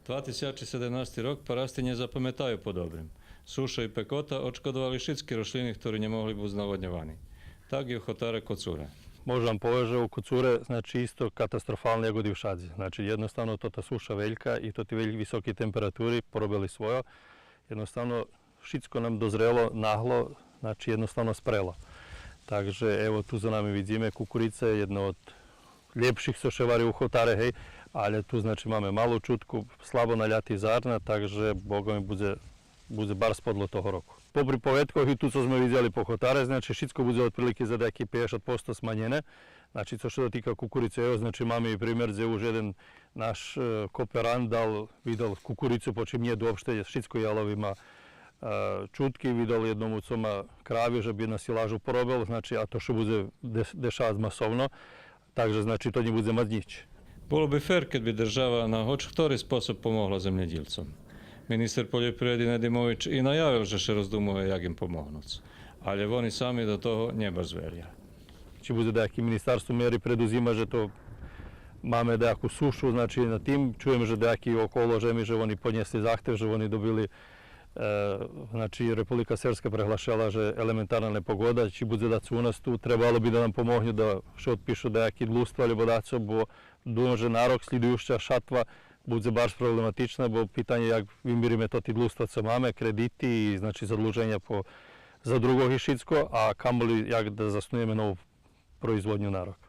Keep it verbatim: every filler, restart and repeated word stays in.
Два тисячи седемнасти рок парасти нє запаметаю по добрим. Суша и пекота очкодовали шицки рошлїни хтори нє могли буц наводньовани. Так и у хотаре Коцуре. Можем вам повесц же у Коцуре, значи, исто катастрофалне як и вшадзи. Значи, єдноставно тота суша велька и тоти вель-, високи температури поробели свойо. Єдноставно шицко нам дозрело нагло, значи, єдноставно спрело. Так же, ево, ту за нами видзиме, кукурица є єдна од лєпших цо ше вари у хотаре, гей, алє ту, значи, маме малу чутку, слабо наляти зарна, так же, Бога ми, будзе, будзе барз подло того року. По приповедкох и ту цо зме видзели по хотаре, значи, шицко будзе отприлики за даяки пейдзешат посто сманєне. Значи, цо ше дотика кукурице, ево, значи, маме и пример дзе уж єден наш, е, кооперант дал, видал кукурицу, по чим нєт уопште, шицко ялови ма, е, чутки, видал єдному цо ма крави же би на силажу поробел, значи, а то ше будзе деш-, дешавац масовно, так же, значи, то нє будзе мац нїч. Було би фер кед би держава на гоч хтори способ помогла землєдїлцом. Министер польопривреди Недимович и наявел же ше роздумує як им помогнуц, алє вони сами до того нє баш зверя. Чи будзе даяки министерство мери предузима же то маме даяку сушу, значи, на тим. Чуєм же даяки около жеми же вони поднєсли захтев, же вони добили, е, значи, Република Сербска преглашела же елементарна непогода, чи будзе дацо у нас ту, требало би да нам помогню да ше одпишу даяки длуства, алєбо дацо, бо думам же на рок слїдуюца шатва будзе барз проблематична, бо питанє як вимириме тоти длуства цо маме, кредити и, значи, задлуженя по, за других и шицко, а камоли як да заснуєме нову производню на рок.